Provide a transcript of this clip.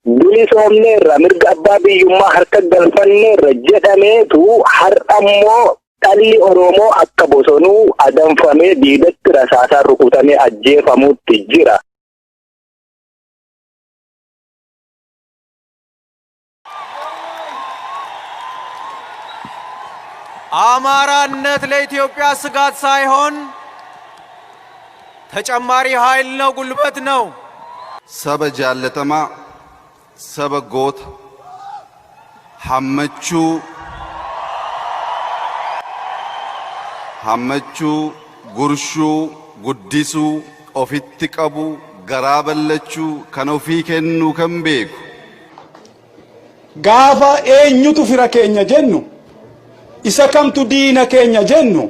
Bilisoomneerra, mirga abbaa biyyummaa harka galfanneerra jedhameetu har'ammoo dhalli Oromoo akka bosonuu adamfamee diidatti rasaasaan rukutamee ajjeefamuutti jira. አማራነት ለኢትዮጵያ ስጋት ሳይሆን ተጨማሪ ኃይል ነው፣ ጉልበት ነው። Saba jaallatamaa, saba goota, hammachuu hammachuu, gurshuu, guddisuu, ofitti qabu, garaa ballachuu, kan ofii kennuu kan beeku. Gaafa eenyutu fira keenya jennu, isa kamtu diina keenya jennu.